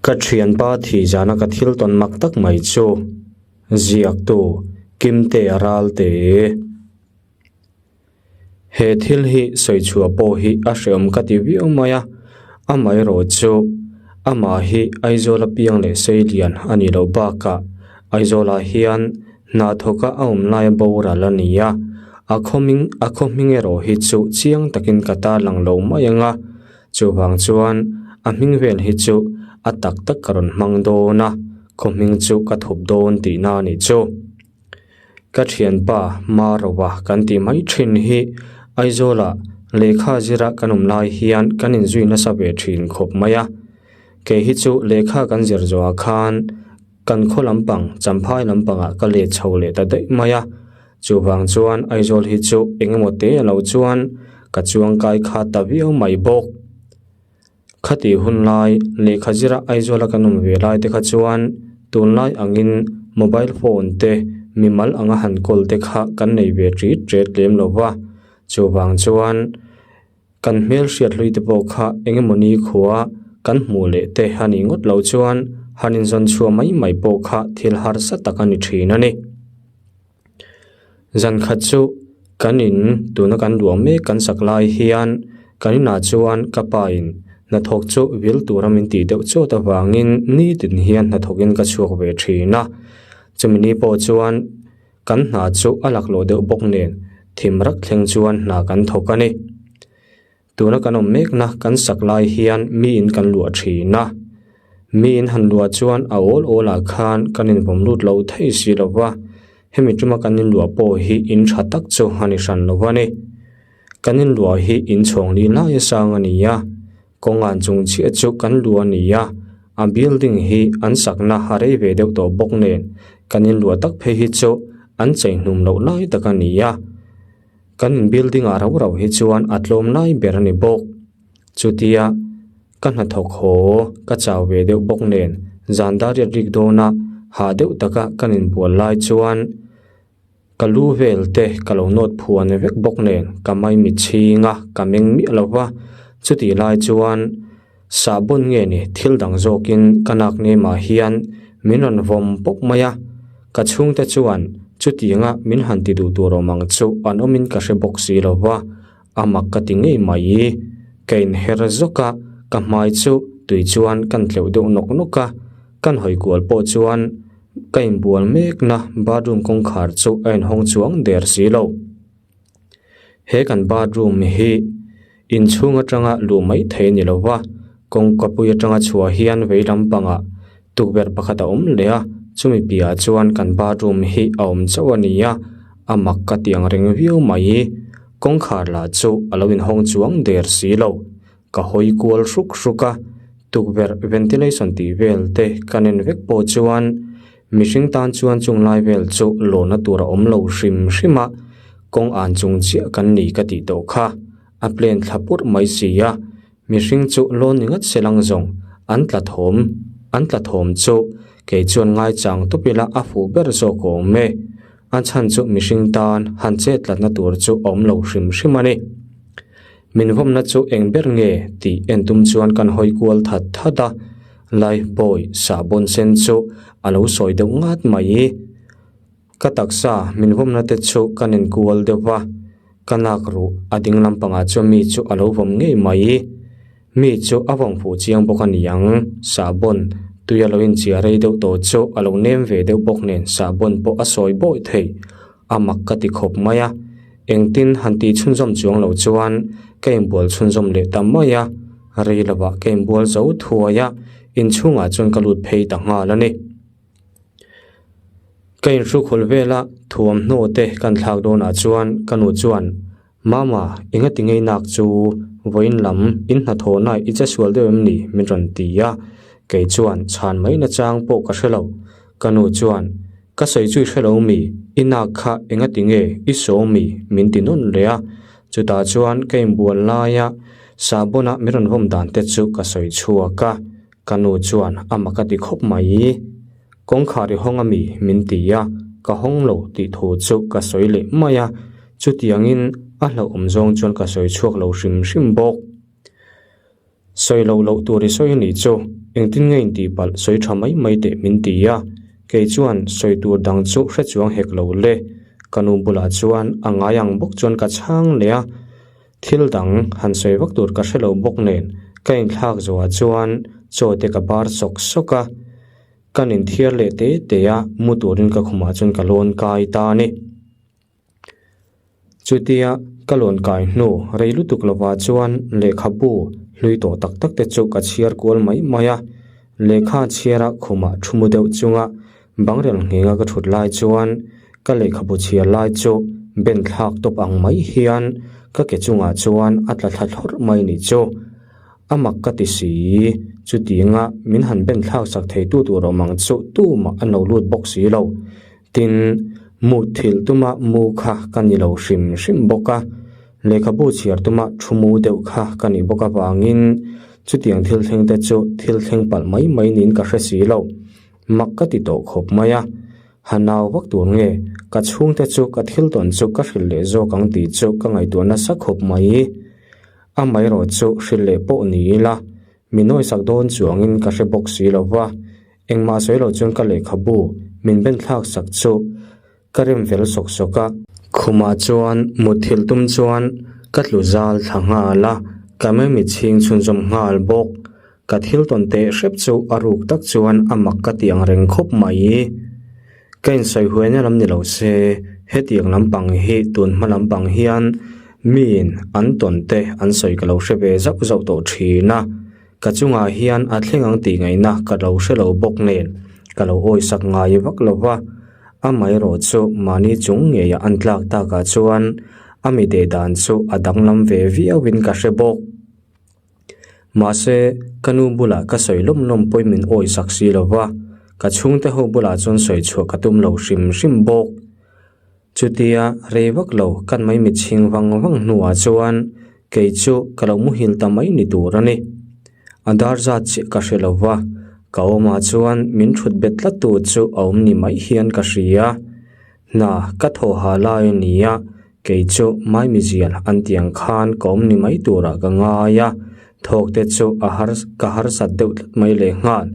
Ka thianpa thih zana ka thil tawn mak tak mai chu ziaktu Kimtea Ralte. He thil hi sawi chhuah pawh hi a hreawm ka ti viau mai a, amaherawh chu amah hi Aizawla piang leh sei lian a nih loh bakah Aizawlah hian hna thawka a awm laia boral a ni a, a khawming a khaw hming erawh hi chu chiang takin ka tarlang lo mai ang a, chuvang chuan a hming vel hi chu a tak tak ka rawn hmang dawn a, khaw hming chu ka thup dawn tihna a nih chu. Ka thianpa Maroa kan tih mai thin hi Aizawlah lehkha zira kan awm lai hian kan inzui nasa ve thin khawp mai a. Kei hi chu lehkha kan zir zawhah khan kan khaw lampang Champhai lampangah ka let chho leh ta daih mai a. Chuvang chuan Aizawl hi chu eng emaw te a lo chuan ka chuangkai kha ta viau mai bawk. Khati hun lai, lehkha zira Aizawla kan awm ve lai te kha chuan tunlai angin mobile phone te mimal anga han kawl te kha kan nei ve ṭit ṭet lem lo va. Chuvang chuan kan hmel hriat hlui te pawh kha eng emaw ni khua kan hmuh leh te a nih ngawt loh chuan han inzawn chhuah mai mai pawh kha thil harsa tak a ni ṭhin a ni. Zan khat chu kan in tuna kan luah mek kan sak lai hian kan inah chuan ka pa in hnathawk chu vil tura min tih deuh chawt avangin nitin hian hnathawkin ka chhuak ve thin a, chumi ni pawh chuan kan hna chu a laklawh deuh bawk nen thim rak thleng chuan hna kan thawk a ni. Tuna kan awm mekna kan sak lai hian miin kan luah thin a, miin han luah chuan a awl awl ah khan kan invawm lut lo thei si lo va, hemi tuma kan inluah pawh hi in tha tak chu a ni hran lo a ni. Kan inluah hi inchhawng li lai a sang a ni a, kawngan chung chiah chu kan luah a ni a, a building hi an sakna a rei ve deuh tawh bawk nen kan inluah tak phei hi chu an chei hnum loh lai tak a ni a. Kan in building ah rau rau hi chuan a tlawm lai ber a ni bawk. Chutia ka hnathawk haw ka chau ve deuh bawk nen zan dar riat rik dawna hah deuh taka kan inbual lai chuan ka lu vel te ka lo nawt phuan vek bawk nen ka maimi chhing a ka meng miah lo va. Chutih lai chuan sahbawn nge ni thil dang zawkin ka nak nemah hian min rawn vawm pawp mai a. Ka chhungte chuan chutianga min han ti duh tur awm ang chu an awmin ka hre bawk si lo va, a mak ka ti ngei mai. Ka inher zawk a, ka hmai chu tui chuan kan tleuh deuh nawk nawk a, kan hawi kual pawh chuan ka inbual mekna bathroom kawngkhar chu a inhawng chuang der si lo. He kan bathroom hi inchhung atanga luh mai thei a ni lo va, kawngka pui atanga chhuah hian vei lampangah tukverh pakhat a awm leh a, chumi piahah chuan kan bathroom hi a awm chauh a ni a, a mak ka ti ang reng viau mai. Kawngkhar lah chu a lo inhawng chuang der si lo. Ka hawi kual hruk hruk a, tukverh ventilation tih vel te kan en vek pawh chuan mihring tan chuan chung lai vel chu lawna tur a awm lo hrim hrim a, kawng an chung chiah kan ni ka tih tawh kha a plan thla purh mai si a, mihring chu lawn ni ngat se lang zawng an tla thawm an tla thawm chu kei chuan ngaichang tawp ila a fuh ber zawk awm e, a chhan chu mihring tan han chet tlatna tur chu a awm lo hrim hrim a ni. Min vawmna chu eng ber nge tih en tum chuan kan hawi kual that that a, Life Boy sahbawn sen chu a lo sawi deuh ngat mai. Ka taksa min vawmna te chu ka nen kual deuh va, ka nak ruh a ding lampangah chuan mi chu a lo vawm ngei mai. Mi chu a vawm fuh chiang bawk a ni ang, sahbawn tui a lo inchia rei deuh tawh chu a lo nem ve deuh bawk nen sahbawn pawh a sawi bawi thei. A mak ka ti khawp mai a, engtin han tih chhunzawm chuang lo chuan ka inbual chhunzawm leh ta mai a, rei lovah ka inbual zo thuai a, inchhungah chuan ka lut phei ta nghal a ni. Ka inhrukhul vela thuamhnaw te kan thlak dawnah chuan ka nu chuan, Mama, enga ti ngei nak chu vawiin lam in hnathawhna i che sual deuh em ni? min rawn ti a, kei chuan chhan mai nachang pawh ka hre lo. Ka nu chuan, Ka sawi chu i hre lo mi? I nak kha enga ti nge i saw mi? min ti nawn leh a, chutah chuan ka inbual laia sahbawna min rawn vawm dan te chu ka sawi chhuak a, ka nu chuan a mak a ti khawp mai. Kawngkhar i hawng a mi? min ti a, ka hawng lo tih thu chu ka sawi leh mai a, chutiangin a hlauhawm zawng chuan ka sawi chhuak lo hrim hrim bawk. Sawi loh loh tur i sawi a nih chu, engtin nge intih palh sawi tha mai mai teh min ti a, kei chuan sawi tur dang chu hre chuang hek lo le. Ka nu bulah chuan a ngai ang bawk chuan ka chhang leh a, thil dang han sawi vak tur ka hre lo bawk nen ka inthlak zawhah chuan chaw te ka bar sawk sawk a, kan inthiar leh te te a, mu turin ka khumah chuan ka lawn kai ta a ni. Chutia ka lawn kai hnu rei lutuk lovah chuan lehkhabu hlui tawh tak tak te chu ka chhiar kual mai mai a, lehkha chhiara khumah thu mu deuh chunga bangrel nghenga ka thut lai chuan ka lehkhabu chhiar lai chu ben thlak tawp ang mai hian ka ke chungah chuan a tla thla thlawrh mai nih chu. A mak ka ti si, chutianga min han ben thlak sak theitu tur awm ang chu tumah a no lut bawk si lo. Tin, muthilh tuma mu kha ka ni lo hrim hrim bawk a, lehkhabu chhiar tuma thu mu deuh kha ka nih bawk avangin chutiang thil thleng te chu thil thleng palh mai mai niin ka hre si lo. Mak ka ti tawh khawp mai a, ha nau vak tur nge ka chhungte chu ka thil tawn chu ka hrilh leh zawk ang tih chu ka ngaihtuah nasa khawp mai. Amaherawh chu hrilh leh pawh ni ila, mi nawisak dawn chuangin ka hre bawk si lo va. Engmah sawi lo chuan ka lehkhabu min ben thlak sak chu ka rem fel sawk sawk a. Khumah chuan mutthilh tum chuan ka tlu zal thla nghal a, ka memi chhing chhunzawm nghal bawk. Ka thil tawn teh hrep chu a ruk tak chuan a mak ka ti ang reng khawp mai. Ka insawi huaina lam ni lo se, hetiang lampang hi tun hma lampang hian miin an tawn te an sawi ka lo hre ve zauh zauh tawh thin a. Ka chungah hian a thleng ang tih ngaihna ka lo hre lo bawk nen, ka lo awisak ngai vak lo va. Amaherawh chu mahni chung ngeia an tlak takah chuan a mi deh dan chu a danglam ve viauin ka hre bawk. Mahse, ka nu bulah ka sawi lawm lawm pawhin min awisak si lo va, ka chhungte ho bulah chuan sawi chhuah ka tum lo hrim hrim bawk. Chutia rei vak lo kan maimit chhing vang vang hnuah chuan kei chu ka lo muhil ta mai ni tur a ni. A dar zat chiah ka hre lo va, ka awmah chuan min thut bet tlat tu chu a awm ni mai hian ka hria. Hna ka thaw ha lai a ni a, kei chu maimizial an ti ang khan ka awm ni mai turah ka ngai a, thawk te chu a har ka harsat deuh tlat mai lehnghal.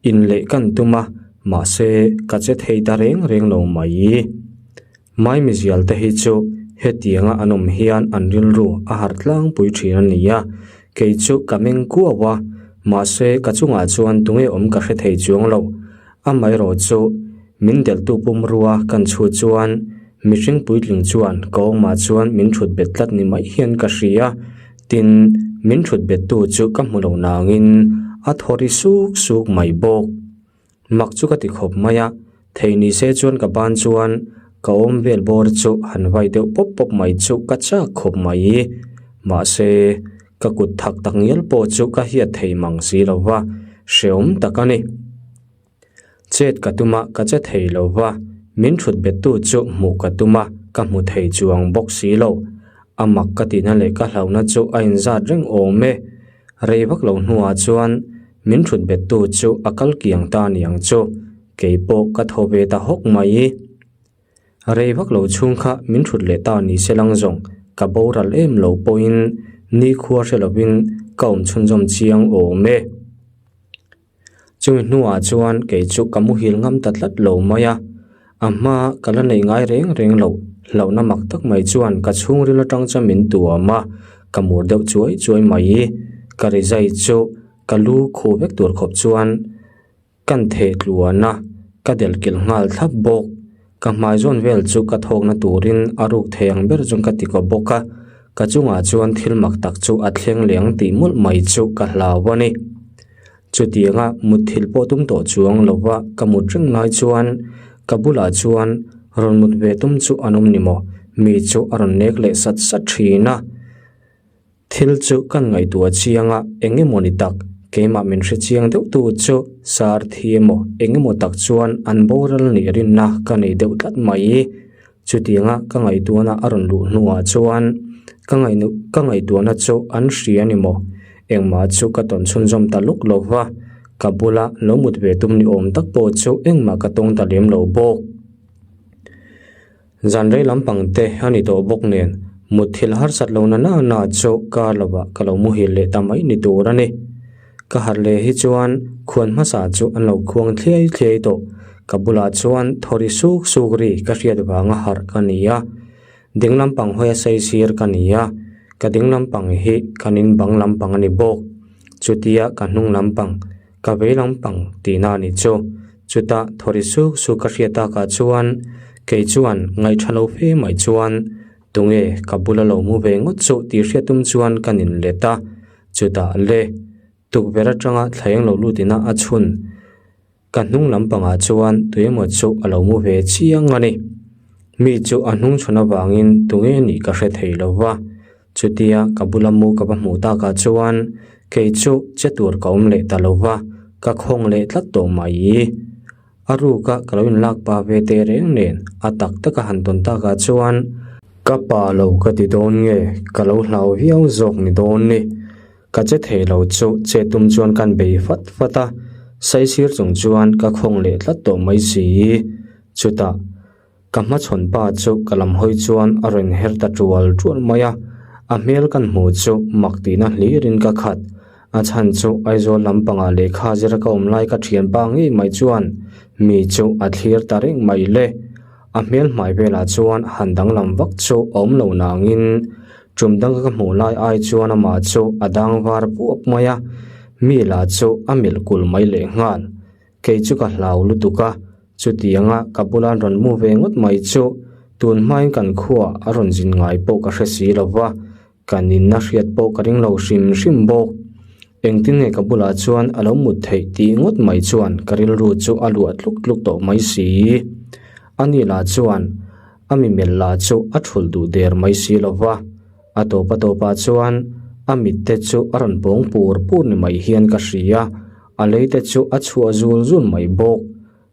Inleih kan tum a, mahse ka che thei ta reng reng lo mai. Maimizial te hi chu hetianga an awm hian an rilru a harh tlangpui thin a ni a, kei chu ka meng kuau a, mahse ka chungah chuan tunge awm ka hre thei chuang lo. Amaherawh chu min delhtu pumrua kan chhut chuan mihring puitling chuan ka awmah chuan min thut bet tlat ni mai hian ka hria. Tin, min thut bettu chu ka hmu lo nangin a thaw ri suk suk mai bawk. Mak chu ka ti khawp mai a, thei ni se chuan ka ban chuan ka awm vel bawr chu han vai deuh pawp pawp mai chu ka chak khawp mai. Mahse, ka kut thak tak ngial pawh chu ka hiat thei mang si lo va, hreawm tak a ni. Chet ka tum a, ka che thei lo va, min thut bettu chu hmuh ka tum a, ka hmu thei chuang bawk si lo. A mak ka tihna leh ka hlauhna chu a inzat reng awm e. Rei vak lo hnuah chuan min thut bettu chu a kal kiang ta niang chu, kei pawh ka thaw ve ta hawk mai. Rei vak lo chhung kha min thut leh ta ni se lang zawng, ka boral em lo pawhin nikhua hre lovin ka awm chhunzawm chiang awm e. Chumi hnuah chuan kei chu ka muhil ngam ta tlat lo mai a, a hma ka la neih ngai reng reng loh hlauhna mak tak mai chuan ka chhungril atang chuan min tuam a, ka mur deuh chuai chuai mai. Ka rizai chu ka lu khuh vek tur khawp chuan kan theh tluan a, ka delh kilh nghal thlap bawk. Ka hmai zawn vel chu ka thawkna turin a ruk thei ang ber chuan ka ti kaw bawk a, ka chungah chuan thil mak tak chu a thleng leh ang tih mawlh mai chu ka hlau a ni. Chutianga mutthilh pawh tum tawh chuang lova ka mut reng lai chuan ka bulah chuan rawn mut ve tum chu an awm ni maw? Mi chu a rawn nek leh sat sat thin a. Thil chu kan ngaihtuah chiang a, eng emaw ni tak, keimah min hre chiang deuh tu chu sar thi emaw eng emaw tak chuan an boral nih rinna ka nei deuh tlat mai. Chutianga ka ngaihtuahna a rawn luh hnuah chuan ka ngaih ka ngaihtuahna chu an hria ni maw? Engmah chu ka tawn chhunzawm ta luk lo va, ka bula lo mut ve tum ni awm tak pawh chu engmah ka tawng ta lem lo bawk. Zan rei lampang te a ni tawh bawk nen Mutthilh harsat lo na na na chu kar lovah ka lo muhil leh ta mai ni tur a ni. Ka harh leh hi chuan khuan hmasa chu an lo khuang thliai thliai tawh. Ka bulah chuan thawri suk suk ri ka hriat vanga harh ka ni a. Ding lampang hawia sei sir ka ni a, ka ding lampang hi kan in bang lampang a ni bawk. Chutia ka hnung lampang, ka vei lampang tihna a ni chu. Chutah thawri suk suk ka hriat takah chuan kei chuan ngaihṭha lo fe mai chuan tunge ka bula lo mu ve ngawt chu tih hriat tum chuan ka nin let a. Chutah le, tukverh atanga thlaeng lo lut ina a chhun. Ka hnung lampangah chuan tuemaw chu a lo mu ve chiang a ni. Mi chu a hnung chhawn avangin tunge nih ka hre thei lo va. Chutia ka bula mu ka va hmuh takah chuan kei chu che tur ka awm leh ta lo va, ka khawng leh tlat tawh mai. A ruka ka lo inlak pa ve teh reng nen a tak taka han tawn takah chuan ka pa lo ka ti dawn nge ka lo hlau viau zawk ni dawn ni. Ka che thei lo chu che tum chuan kan bei fat fat a, saisir chung chuan ka khawng leh tlat tawh mai si. Chutah ka hmachhawn pa chu ka lam hawi chuan a rawn her ta tual tual mai a, a hmel kan hmuh chu mak tihna hlirin ka khat. A chhan chu Aizawl lampangah lehkha zira ka awm lai ka thianpa ngei mai chuan mi chu a thlir ta reng mai le. A hmel hmai velah chuan han danglam vak chu a awm lo nangin Tum dang ka hmuh lai ai chuan amah chu a dang var puap mai a, mi lah chu a melh kulh mai leh nghal. Kei chu ka hlau lutuk a, chutianga ka bula an rawn mu ve ngawt mai chu tun hmain kan khuaah a rawn zin ngai pawh ka hre si lo va, kan inna hriat pawh ka ring lo hrim hrim bawk. Engtin nge ka bulah chuan a lo mut theih tih ngawt mai chuan ka rilru chu a luah tluk tluk tawh mai si. Ani lah chuan A mi melh lah chu a thulh duh der mai si lo va, a tawp a tawpah chuan a mit te chu a rawn pawng pur pur ni mai hian ka hria, a lei te chu a chhuah zul zul mai bawk.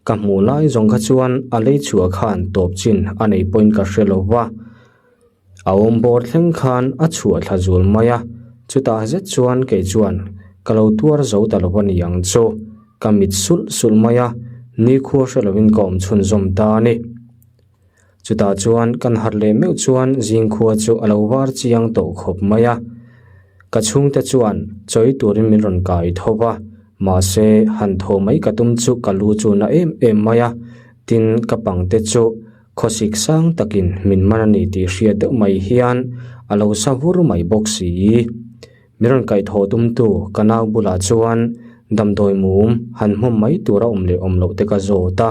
Ka hmuh lai zawng kha chuan a lei chhuah khan tawp chin a nei pawhin ka hre lo va, a awm bawr thleng khan a chhuah thla zul mai a, chutah zet chuan kei chuan ka lo tuar zo ta lo a ni ang chu, ka mit sulh sulh mai a, nikhua hre lovin ka awm chhunzawm ta a ni. Chutah chuan kan harh leh meuh chuan zingkhua chu a lo var chiang tawh khawp mai a. Ka chhungte chuan chawi turin min rawn kai tho va, mahse han thaw mai ka tum chu ka lu chu na em em mai a, tin ka pangte chu khawsik sang takin min man a ni tih hriat deuh mai hian a lo sa vur mai bawk si. Min rawn kaihthawh tumtu ka nau bulah chuan damdawi mum han hmawm mai tur a awm leh awm loh te ka zawt a,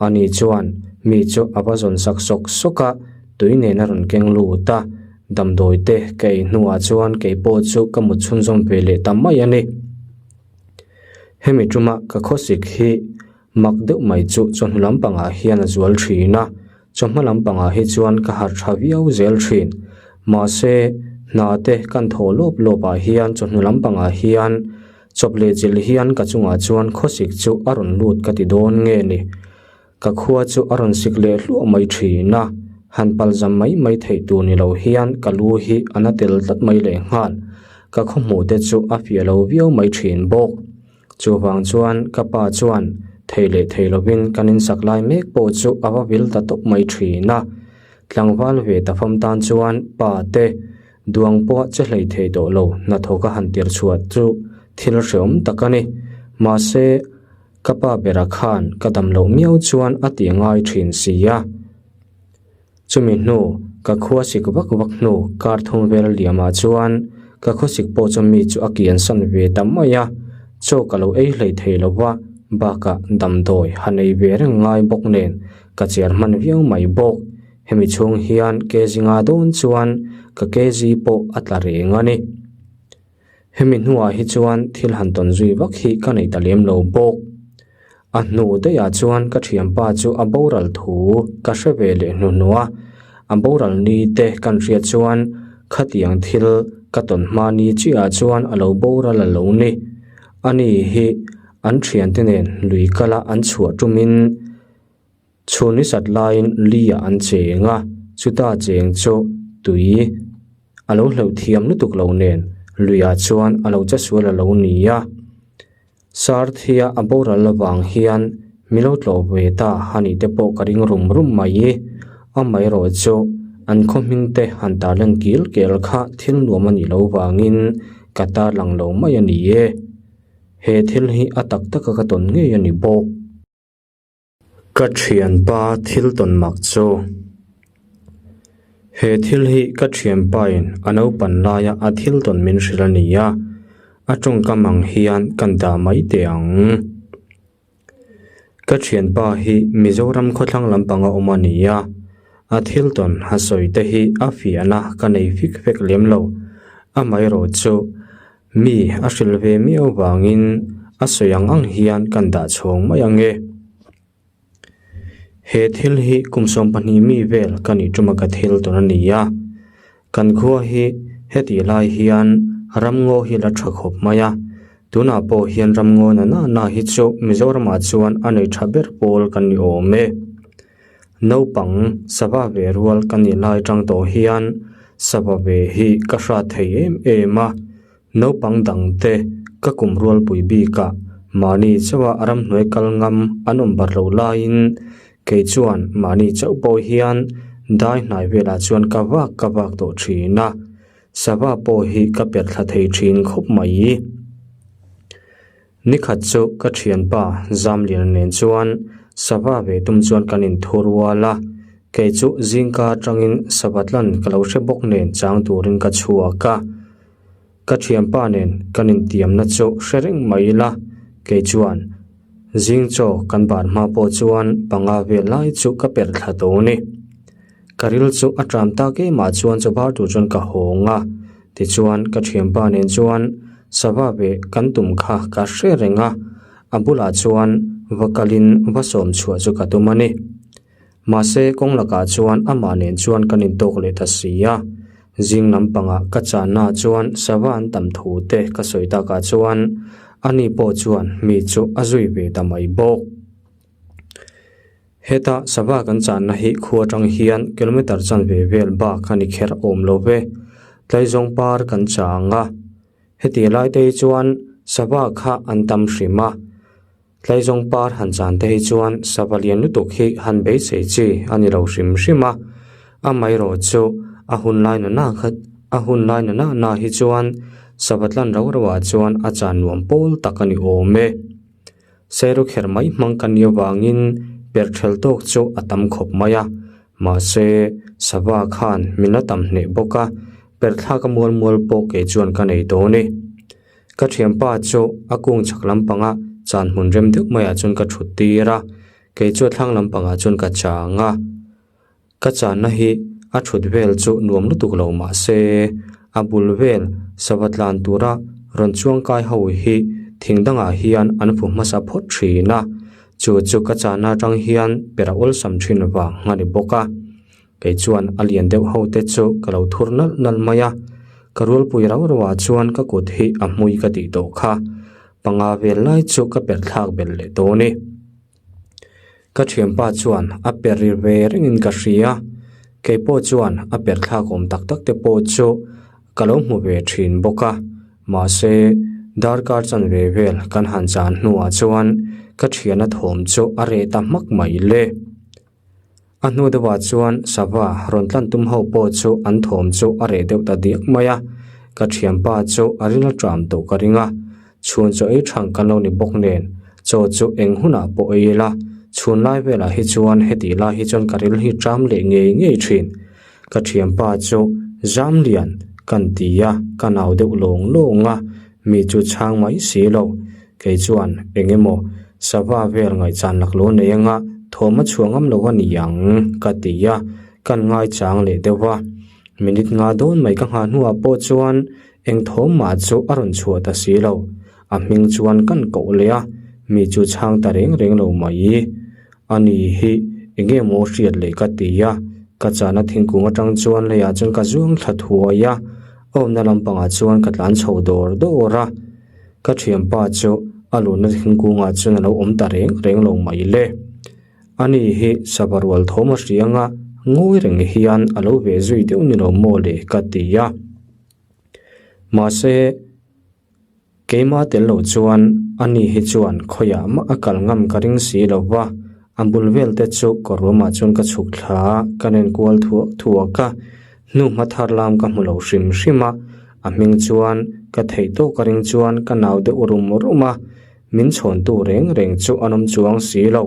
ani chuan mi chu a va zawn sak sawk sawk a, tui nen a rawn keng lut a, damdawi te ka ei hnuah chuan kei pawh chu ka mut chhunzawm ve leh ta mai a ni. Hemi tuma ka khawsik hi mak deuh mai chu chawhnu lampangah hian a zual thin a, Chawhma lampangah hi chuan ka harh tha viau zel thin. Mahse, hna te kan thawh lawp lawp ah hian chawhnu lampangah hian chawp leh chilh hian ka chungah chuan khawsik chu a rawn lut ka ti dawn nge ni. Ka khua chu a rawn sik leh hluah mai thin a, han palzam mai mai theih tur ni lo hian ka lu hi a na tel tlat mai lehnghal. Ka khawhmuh te chu a fiah lo viau mai thin bawk. Chuvang chuan ka pa chuan thei leh thei lovin kan insak lai mek pawh chu a va vil ta tawp mai thin a. Tlangval ve ta fam tan chuan pa te duang pawh che hlei thei tawh lo hnathawk a han tir chhuah chu thil hreawm tak a ni. Mahse, ka pa bera khan ka dam loh miau chuan a ti ngai thin si a. Chumi hnu, ka khua sik vak vak hnu kar thum vel liamah chuan ka khawsik pawh chu mi chu a kian san ve ta mai a, chaw ka lo ei hlei thei lo va, bakah damdawi han ei ve reng ngai bawk nen ka cher hman viau mai bawk. Hemi chhung hian kg nga dawn chuan ka kg pawh a tla reng a ni. Hemi hnuah hi chuan thil han tawn zui vak hi ka nei ta lem lo bawk. A hnu daihah chuan ka thianpa chu a boral thu ka hre ve leh hnuhnuh a, a boral ni te kan hriat chuan khatiang thil ka tawn hma ni chiah chuan a lo boral a lo ni. Ani hi an thiante nen lui kala an chhuah tumin Chhun ni sat laiin li-ah an cheng a, chuta cheng chu tui a lo hleuh thiam lutuk lo nen luiah chuan a lo che sual a lo ni a. Sarthia a boral avang hian mi lo tlawh ve ta a nih te pawh ka ring rum rum mai. Amaherawh chu an khaw hming te han tarlan kil kel kha thil nuam a nih loh vangin ka tarlang lo mai a ni e. He thil hi a tak taka ka tawn ngei a ni bawk. Ka thianpa thil tawn mak chu. He thil hi ka thianpain a naupan laia a thil tawn min hrilh a ni a, a tawngkam ang hian kan dah mai teh ang. Ka thianpa hi Mizoram khawthlang lampanga awm a ni a, a thil tawn a sawi te hi a fiahna ka nei fik fek lem lo. Amaherawh chu mi a hrilh ve miau vangin a sawi ang ang hian kan dah chhawng mai ang e. He thil hi kum 12 mi vel ka nih tuma ka thil tawn a ni a, kan khua hi hetih lai hian ramngaw hi la tha khawp mai a, tunah pawh hian ramngaw na na na hi chu Mizoramah chuan a nei tha ber pawl kan ni awm e. Naupang sava ve rual ka nih lai tang tawh hian sava ve hi ka hrat thei em em a. Naupang dangte ka kum rualpui bikah mahni chauha ramhnuai kal ngam an awm bar loh laiin kei chuan mahni chauh pawh hian dai hnai velah chuan ka vak ka vak tawh thin a, sava pawh hi ka per thla thei thin khawp mai. Nikhat chu ka thianpa Zamliana nen chuan sava ve tum chuan kan inthu rual a, kei chu zingka atangin sava tlan ka lo hre bawk nen chang turin ka chhuak a. Ka thianpa nen kan intiamna chu hre reng mai ila, kei chuan zing chaw kan bar hma pawh chuan panga vel lai chu ka perh thla tawh a ni. Ka ril chu a tram tak emah chuan chaw bar tur chuan ka hawng a, tichuan ka thianpa nen chuan sava ve kan tum kha ka hre reng a, a bulah chuan va kalin va sawm chhuah chu ka tum a ni. Mahse kawng lakah chuan amah nen chuan kan intawk leh ta si a, zing lampangah ka channa chuan sava an tam thu te ka sawi takah chuan ani pawh chuan mi chu a zui ve ta mai bawk. Heta sava kan channa hi khua atang hian kilometer chanve vel bak a ni kher awm lo ve, tlaizawng par kan chang a, heti lai te hi chuan sava kha an tam hrim a, tlaizawng par han chan te hi chuan sava lian lutuk hi han beisei chi a ni lo hrim hrim a, amaherawh chu a hun lai na na kha a hun lai na na na hi chuan sava tlan rau rauh ah chuan a chan nuam pawl tak a ni awm e. Sairu kher mai hmang ka nia vangin perhthel tawk chu a tam khawp mai a, mahse sava khan min la tam hneh bawk a, perhthlak a mual mual pawh kei chuan ka nei dawn e. Ka thianpa chu a kung chhak lampanga chan hmun rem deuh maiah chuan ka thut tir a, kei chu a thlang lampangah chuan ka chang a. Ka channa hi a thut vel chu nuam lutuk lo mah se, a bul vel sava tlan tura rawn chuangkai ho hi thing dangah hian an fu hmasa phawt thin a, chu chu ka channa atang hian per a awlsam thin vang a ni bawk a. Kei chuan a lian deuh ho te chu ka lo thur nalh nalh mai a, ka rualpui rau rauh ah chuan ka kut hi a hmui ka tih tawh kha, panga vel lai chu ka per thlak belh leh dawn e. Ka thianpa chuan a per ri ve rengin ka hria, kei pawh chuan a per thlak awm tak tak te pawh chu ka lo hmu ve thin bawk a, mahse darkar chanve vel kan han chan hnuah chuan ka thiana thawm chu a reh ta hmak mai le. A hnu deuhah chuan sava rawn tlan tum ho pawh chu an thawm chu a reh deuh ta diak mai a, ka thianpa chu a ril a ṭam tawh ka ring a, chhun chaw ei ṭhang kan lo ni bawk nen chaw chu eng hunah pawh ei ila, chhun lai velah hi chuan hetih lai hi chuan ka ril hi ṭam leh ngei ngei ṭhin. Ka thianpa chu zam lian kan ti a, ka nau deuh lawng lawng a, mi chu chhang mai si lo. Kei chuan eng emaw sava vel ngaihchan laklawh nei anga thawm a chhuah ngam lo a ni ang ka ti a, kan ngaichang leh deuh a. Minute nga dawn mai ka nghah hnuah pawh chuan eng thawm mah chu a rawn chhuah ta si lo. A hming chuan kan koh leh a, mi chu chhang ta reng reng lo mai. A ni hi eng nge maw hriat leh ka ti a, ka chahna thingkung atang chuan leiah chuan ka zuang thla thuai a, awmna lampangah chuan ka tlan chho dawr dawr a. Ka thianpa chu a luhna thingkungah chuan a lo awm ta reng reng lo mai le. Ani hi sava rual thawm a hria anga ngawi reng hian a lo ve zui deuh ni lo maw le ka ti a. Mahse, keimah tel lo chuan ani hi chuan khawiah mah a kal ngam ka ring si lo va. A bul vel te chu kawr ruamah chuan ka chhuk thla a, ka nen kual thuak thuak a. Hnuhma thar lam ka hmu lo hrim hrim a, a hming chuan ka theih tawk a ring chuan ka nau deuh rum rum a, min chhawntu reng reng chu an awm chuang si lo.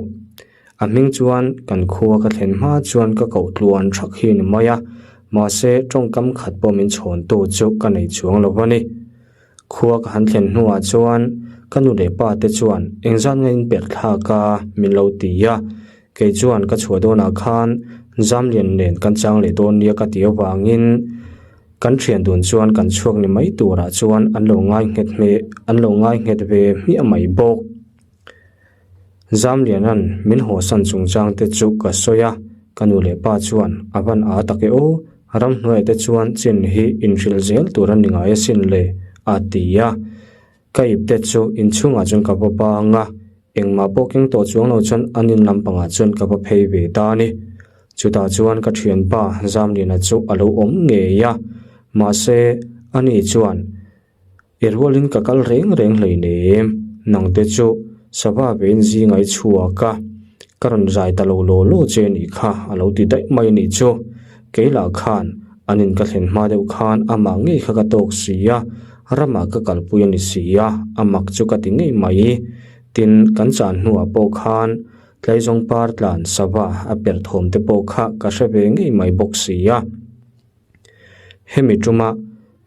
A hming chuan kan khua ka thlen hma chuan ka koh tluan thak hi ni mai a, mahse tawngkam khat pawh min chhawntu chu ka nei chuang lo a ni. Khua ka han thlen hnuah chuan ka nu leh pa te chuan engzat nge in perh thlak a min lo ti a, kei chuan ka chhuah dawnah khan Zamlian nen kan chang leh dawn nia ka ti avangin kan thian dun chuan kan chhuak ni mai turah chuan an lo ngai nghet hmeh an lo ngai nghet ve hmiah mai bawk. Zamliana'n min hawsan chungchang te chu ka sawi a, ka nu leh pa chuan a van a tak e aw, ramhnuaiah te chuan chin hi inhrilh zel tur a ni ngai asin le a ti a. Ka ip te chu inchhungah chuan ka va bang a, engmah pawh keng tawh chuang lo chuan an in lampangah chuan ka va phei ve ta a ni. Chutah chuan ka thianpa Zamliana chu a lo awm ngei a, mahse ani chuan I rualin ka kal reng reng hleinem, nangte chu sava vein zinga i chhuak a, ka rawn zai ta lo law law che nih kha a lo ti daih mai nih chu. Kei lah khan an in ka thlen hma deuh khan amah ngei kha ka tawk si a, ramah ka kalpui a ni si a, a mak chu ka ti ngei mai. Tin, kan chan hnuah pawh khan tlaizawng par tlan sava a perh thawm te pawh kha ka hre ve ngei mai bawk si a. Hemi tuma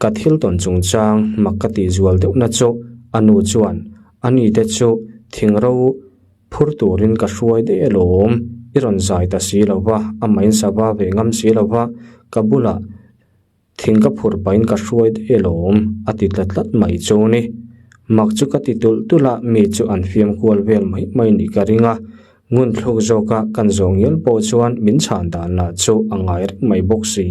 ka thil tawn chungchang mak ka tih zual deuhna chu a nu chuan a ni te chu thingro phur turin ka hruai daih alawm, i rawn zai ta si lo va, amah in sava ve ngam si lo va, ka bulah thing ka phur pahin ka hruai daih alawm a ti tlat tlat mai chu ni. Mak chu ka ti tulh tulh a, mi chu an fiam kual vel mai mai nih ka ring a, Ngun thluk zawka kan zawh ngial pawh chuan min chhan dan lah chu a ngai reng mai bawk si.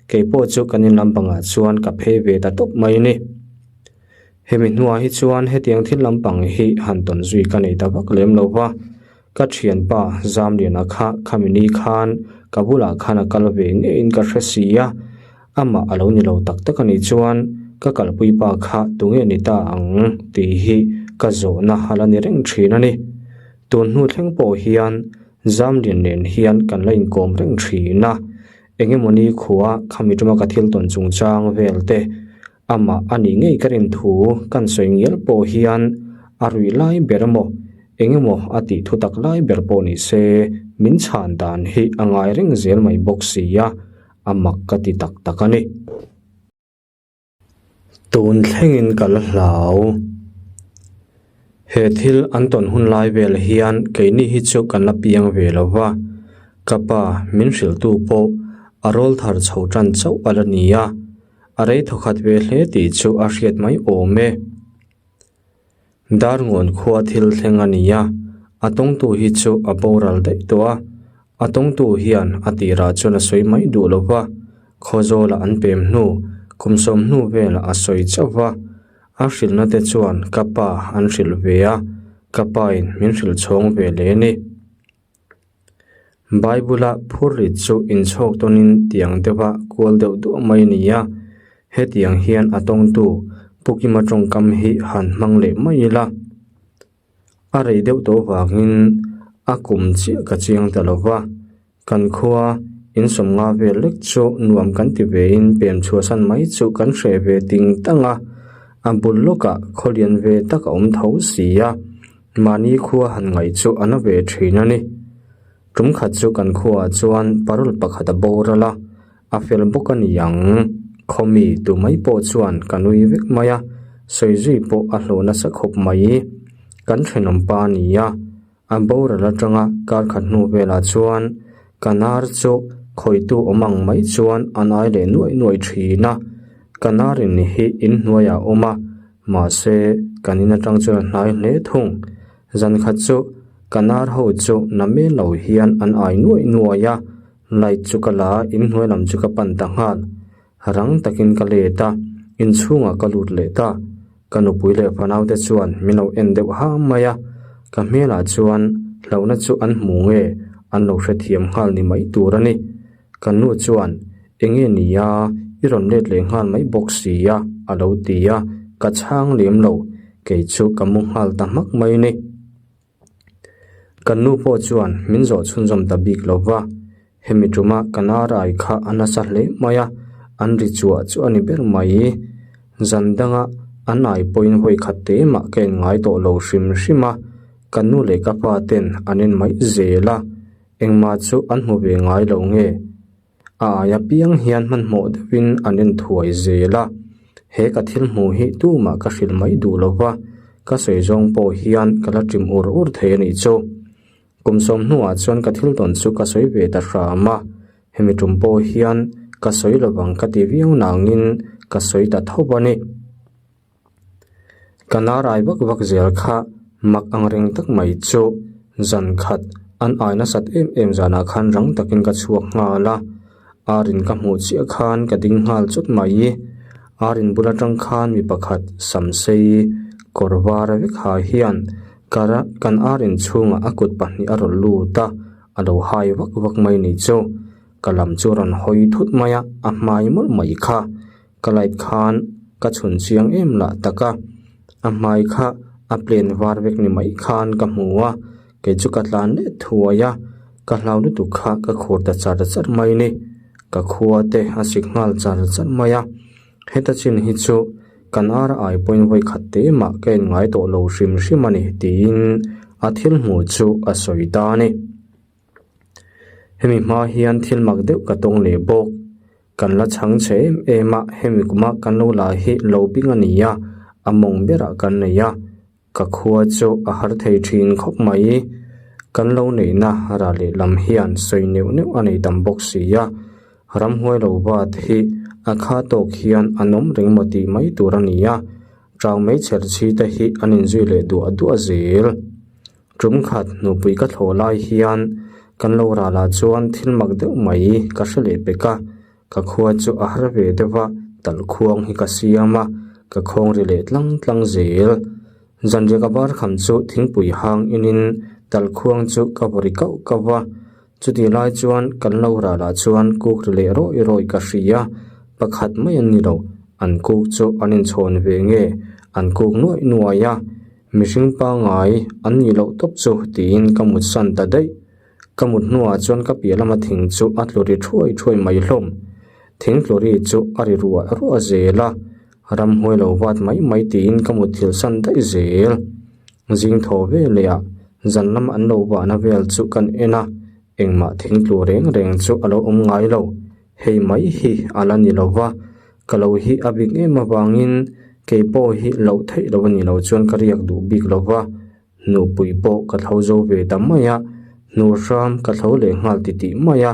Kei pawh chu kan in lampangah chuan ka phei ve ta tawp mai ni. Hemi hnuah hi chuan hetiang thil lampang hi han tawn zui ka nei ta vak lem lo va. Ka thianpa Zamliana kha khami ni khan ka bulah khan a kal ve ngeiin ka hre si a, amah a lo ni lo tak tak a nih chuan ka kalpui pa kha tunge ni ta ang tih hi ka zawhna a la ni reng thin a ni. Tun hnu thleng pawh hian Zamlian nen hian kan la inkawm reng thin a, engemawni khua khami tuma ka thil tawn chungchang vel te amah a nih ngei ka rin thu kan sawi ngial pawh hian a ruih lai ber emaw engemaw a tih thu tak lai ber pawh ni se min chhan dan hi a ngai reng zel mai bawk si a, a mak ka ti tak tak a ni. Tun thlengin ka la hlau. He thil an tawn hun lai vel hian keini hi chu kan la piang ve lo va, ka pa min hrilhtu pawh a rawl thar chho tan chauh a la ni a, a rei thawkhat ve hle tih chu a hriat mai awm e. Darngawn khua thil thleng a ni a, a tawngtu hi chu a boral daih tawh a, a tawngtu hian a tirah chuan a sawi mai duh lo va, Khawzawla an pem hnu, kum sawm hnu velah a sawi chauh va, a hrilhna te chuan ka pa an hrilh ve a, ka pain min hrilh chhawng ve leh a ni. Bible-a phurrit chu inchhawk tawnin tiang deuha kual deuh duah mai a ni a, hetiang hian a tawngtu Pu Kima tawngkam hi han hmang leh mai ila. A rei deuh tawh vangin a kum chiah ka chiang ta lo va, kan khua insawm nga vel lek chu nuam kan ti vein pem chhuahsan mai chu kan hreh ve ting tang a, a bul lawkah khawlian ve tak a awm tho si a. Mahni khua han ngaih chu a na ve thin a ni. Tum khat chu kan khuaah chuan parul pakhat a boral a, a fel bawk a ni ang. Khawmi tu mai pawh chuan ka nui vek mai a, sawi zui pawh a hlawh nasa khawp mai. Kan thenawm pa a ni a, a boral atanga kar khat hnu velah chuan ka nar chu khawitu awm ang mai chuan a nai leh nuaih nuaih thin a. Ka narin hi inhnuaiah a awm a, Mahse, kan in atang chuan a hnai hle thung. Zan khat chu ka nar ho chu na mel lo hian an ai nuaih nuaih a, light chu ka la a, inhnuai lam chu ka pan ta nghal. Rang takin ka let a, inchhungah ka lut leh ta. Ka nupui leh fanau te chuan min lo en deuh ha mai a, ka hmelah chuan hlauhna chu an hmu nge an lo hrethiam nghal ni mai tur a ni. Ka nu chuan Enge nia, i rawn let leh nghal mai bawk si a, a lo ti a, ka chhang lem lo, kei chu ka mu nghal ta hmak mai ni. Kan nu pawh chuan min zawh chhunzawm ta bik lo va, hemi tuma kan arai kha a nasa hle mai a, an ri chuah chu a ni ber mai. Zan danga an ai pawhin hawi khat te mah ka en ngai tawh lo hrim hrim a, kan nu leh ka pa ten an en mai zel a, engmah chu an hmu ve ngai lo nge? A aia piang hian hmanhmawh deuhin an en thuai zel a, he ka thil hmuh hi tumah ka hrilh mai duh lo va, ka sawi zawng pawh hian ka la ṭim ur ur thei a nih chu. Kum sawm hnuah chuan ka thil tawn chu ka sawi ve ta hram a, hemi ṭum pawh hian ka sawi lovang ka ti viau nangin ka sawi ta tho a ni. Ka narai vak vak zel kha mak ang reng tak mai chu zan khat an ai nasat em em zanah khan rang takin ka chhuak nghal a, Arin ka hmuh chiah khan ka ding nghal chawt mai. Arin bul atang khan mi pakhat samsei kawr var vek ha hian kan Arin chhungah a kut pahnih a rawn lut a, a lo hai vak vak mai ni chu. Ka lam chu a rawn hawi thut mai a, a hmai mawlh mai kha. Ka light khan ka chhun chiang em lah tak a, a hmai kha a plane var vek ni mai khan ka hmu a, kei chu ka tlan leh thuai a, ka hlau lutuk kha ka khur ta char char mai ni, ka khua te a sik nghal char char mai a, heta chin hi chu kan ar ai pawhin vawi khat te mah ka en ngai tawh lo hrim hrim a ni tiin a thil hmuh chu a sawi ta a ni. Hemi hma hian thil mak deuh ka tawng leh bawk. Kan la chhang chhe em em a, hemi kuma kan lo la hi lo bing a ni a, a mawng berah kan nei a, ka khua chu a har thei thin khawp mai. Kan lo neihna rah lehlam hian sawi neuh neuh a nei tam bawk si a, ramhuai lo bat hi a kha tawk hian an awm reng maw tih mai tur a ni a, chau mai chher chhi te hi an inzui leh duah duah zel. Tum khat nupui ka thlawh lai hian kan lo ral ah chuan thil mak deuh mai ka hre leh pek a, ka khua chu a har ve deuh a, talhkhuang hi ka siam a, ka khawng ri leh tlang tlang zel. Zanriah ka bar kham chu thingpui hang inin talhkhuang chu ka vaw ri kauh kauh a, chutih lai chuan kan lo ral ah chuan kuk ri leh rawih rawih ka hria, pakhat mai an ni lo, an kuk chu an inchhawn ve nge an kuk nuaih nuaih a. Mihring pangngai an nih loh tawp chu tiin ka mut san ta daih. Ka mut hnuah chuan ka piah lama thing chu a tlu ri thuai thuai mai hlawm. Thing tlu ri chu a ri ruah ruah zel a, ramhuai lo vat mai mai tiin ka mut thil san daih zel. Zing thaw ve leh ah zan lam an lo vahna vel chu kan en a, engmah thing tlu reng reng chu a lo awm ngai lo. Hei mai hi a la ni lo va, ka lo hi a bik em avangin kei pawh hi loh theih lo a ni lo chuan ka riak duh bik lo va, nupui pawh ka thlo zo ve ta mai a, hnu hram ka thlo leh nghal titih mai a,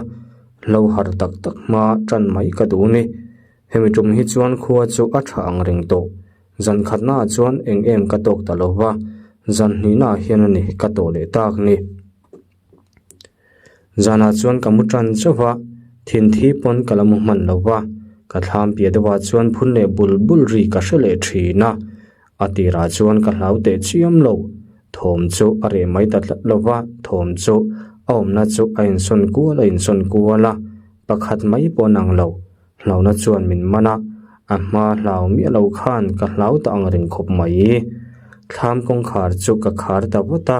hlo har tak tak hma tan mai ka duh ni. Hemi tum hi chuan khua chu a tha ang reng tawh, zan khatnaah chuan eng em ka tawk ta lo va, zan hnihnaah hian a ni ka tawh leh tak ni. Zanah chuan ka mu tan chauh va, thinthi pawn ka la mu hman lo va, ka thlam piah deuhah chuan phun leh bul bul ri ka hre leh thin a, a tirah chuan ka hlau teh chiam lo, thawm chu a reh mai ta tlat lo va, thawm chu a awmna chu a insawn kual a insawn kual a, pakhat mai pawh an ang lo, hlauhna chuan min man a, a hma hlau miah lo khan ka hlau ta ang reng khawp mai. Thlam kawngkhar chu ka khar ta vawt a,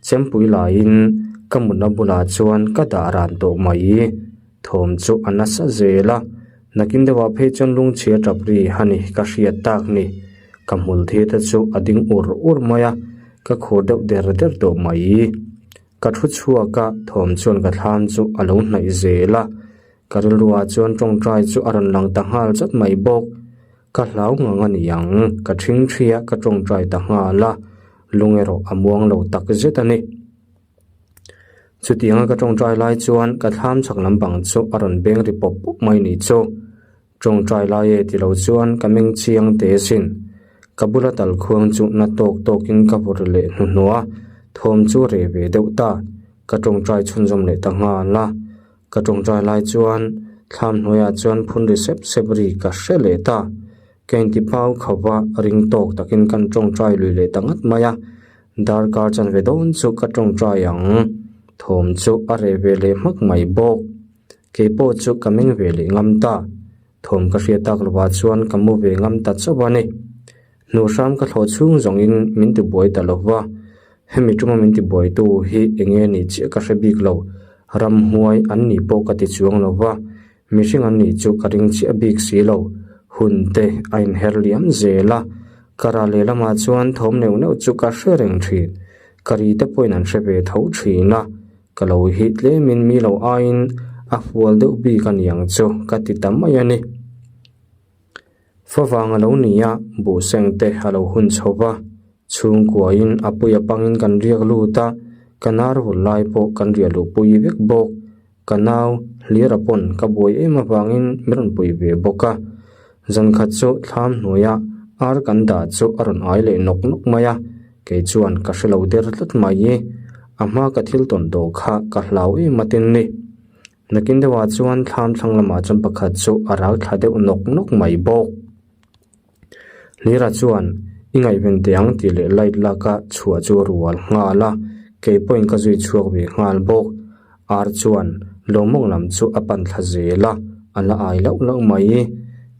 chempui laiin ka mutna bulah chuan ka dah ran tawh mai. Thawm chu a nasa zel a, nakin deuhah phei chuan lungchhia tap ri a ni ka hriat tak ni. Ka hmul thir te chu a ding ur ur mai a, ka khur deuh der der tawh mai. Ka thu chhuak a, thawm chuan ka thlam chu a lo hnaih zel a. Ka rilruah chuan tawngtai chu a rawn lang ta nghal zat mai bawk. Ka hlau ngang a ni ang, ka thing thi a, ka tawngtai ta nghal a, lung erawh a muang lo tak zet a ni. Chutianga ka tawngtai lai chuan ka thlam chhak lampang chu a rawn beng ri pawp pawp mai ni chu. Tawngtai lai e ti lo chuan ka meng chiang teh asin. Ka bula tal khuang chu na tawk tawkin ka vawrh leh hnuhnawh a, thawm chu reh ve deuh ta. Ka tawngtai chhunzawm leh ta nghal a. Ka tawngtai lai chuan thlam hnuaiah chuan phun ri sep sep ri ka hre leh ta. Ka inti pau khauh a, ring tawk takin kan tawngtai lui leh ta ngat mai a. Darkar chanve dawn chu ka tawngtai ang. Thawm chu a reh ve leh hmak mai bawk. Kei pawh chu ka meng ve leh ngam ta. Thawm ka hriat tak lovah chuan ka mu ve ngam ta chauh a ni. Hnuhhram ka thlawh chhung zawngin min tibuai ta lo va. Hemi tuma min tibuaitu hi eng nge nih chiah ka hre bik lo. Ramhuai an nih pawh ka ti chuang lo va, mihring an nih chu ka ring chiah bik si lo. Hun te a inher liam zel a, ka ral lehlamah chuan thawm neuh neuh chu ka hre reng thin. Ka ri te pawhin an hre ve tho thin a, ka lo hi tlemin mi lo aiin a fual deuh bik a niang chu ka ti ta mai a ni. Favang a lo ni a, buhseng te a lo hun chho va, chhungkuain a pui a pangin kan riak lut a, ka nar vul lai pawh kan riah luh pui vek bawk. Ka nau Hlira pawn ka buai em avangin min rawn pui ve bawk a. Zankhat chu thlam hnuaia ar kan dah chu a rawn ai leh nawk nawk mai a, kei chuan ka hre lo der tlat mai. A hma ka thil tawn tawh kha ka hlau em atin ni. Nakin deuhah chuan thlam thlang lamah chuan pakhat chu a ral thla deuh nawk nawk mai bawk. Hlira chuan, I ngaihven teh ang tih leh light laka chhuah chu a rual nghal a, kei pawhin ka zui chhuak ve nghal bawk. Ar chuan lawmawng lam chu a pan thla zel a, a la ai lauh lauh mai.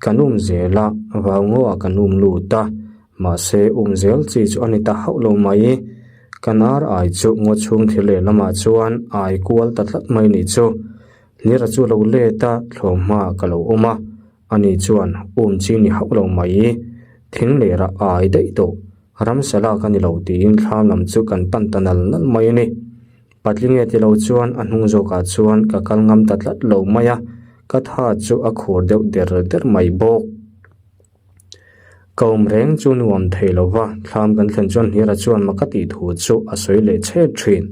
Kan um zel a, vau ngaw ah kan um lut a, mahse um zel chi chu a ni ta hauh lo mai. Kan ar ai chu ngaw chhung thil leh lamah chuan ai kual ta tlat mai nih chu. Hlira chu lo let a, thlawm hmaah ka lo awm a, ani chuan um chi ni hauh lo mai. Thing lerah ai daih tawh, ramsa lak a ni lo tiin thlam lam chu kan pan ta nal nal mai a ni. Patling e ti lo chuan a hnung zawkah chuan ka kal ngam ta tlat lo mai a, ka tha chu a khur deuh der der mai bawk. Ka awm reng chu nuam thei lo va, thlam kan thlen chuan Hlira chuan maka tih thu chu a sawi leh chhet thin.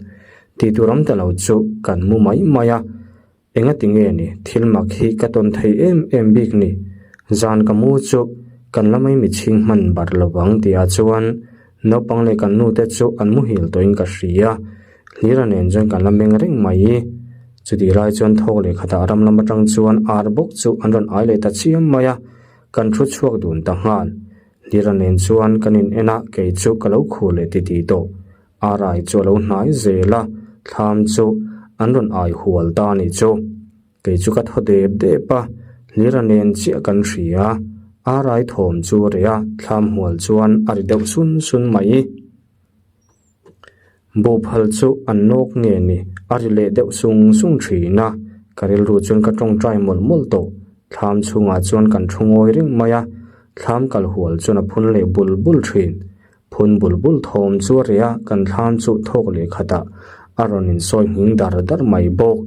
Tih tur awm ta lo chu kan mu mai mai a, engati nge ni thil mak hi ka tawn thei em em bik ni? Zan ka mu chu kan la mai michhing hman bar lo vang tihah chuan naupang leh kan nute chu an muhil tawhin ka hria. Hlira nen chuan kan la meng reng mai. Chutih lai chuan thawk leh khatah ram lam atang chuan ar bawk chu an rawn ai leh ta chiam mai a, kan thu chhuak dun ta nghal. Hlira nen chuan kan in en a, kei chu ka lo khur leh titih tawh. Ar ai chu a lo hnai zel a, thlam chu an rawn ai hual ta a nih chu. Kei chu ka thaw dep dep a, Hlira nen chiah kan hria. Ar ai thawm chu a reh a, thlam hual chuan a ri deuh sun sun mai. Buhphal chu an nawk nge ni, a ri leh deuh sung sung thin a, ka rilru chuan ka tawngtai mawlh mawlh tawh. Thlam chhungah chuan kan thu ngawi reng mai a, thlam kal hual chuan a phun leh bul bul thin. Phun bul bul thawm chu a reh a, kan thlam chu thawk leh khatah a rawn insawi nghing dar dar mai bawk.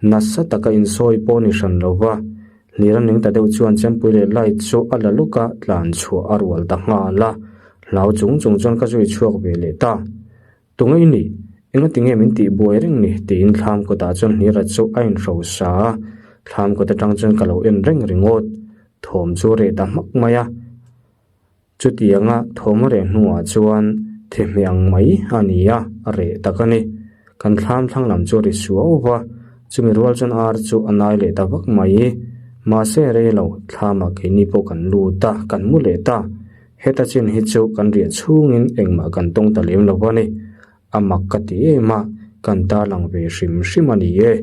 Nasa taka insawi pawh ni hran lo va, Hlira ning ta deuh chuan chempui leh light chu a la luk a, tlan chhuah a rual ta nghal a. Hlau chung chung chuan ka zui chhuak ve leh ta. Tunge i nih? Engati nge min tih buai reng ni? tiin thlam kawtah chuan Hlira chu a inhro sa a. Thlam kawt atang chuan ka lo en reng ringawt. Thawm chu reh ta hmak mai a. Chutianga thawm a reh hnuah chuan thehmeh ang mai a ni a, a reh tak a ni. Kan thlam thlang lam chu a ri suau va, chumi rual chuan ar chu a nai leh ta vak mai. Mahse rei lo, thlamah keini pawh kan lut a, kan mu leh ta. Heta chin hi chu kan riah chhungin engmah kan tawng ta lem lo a ni. A mak ka ti em a, kan tarlang ve hrim hrim a ni e.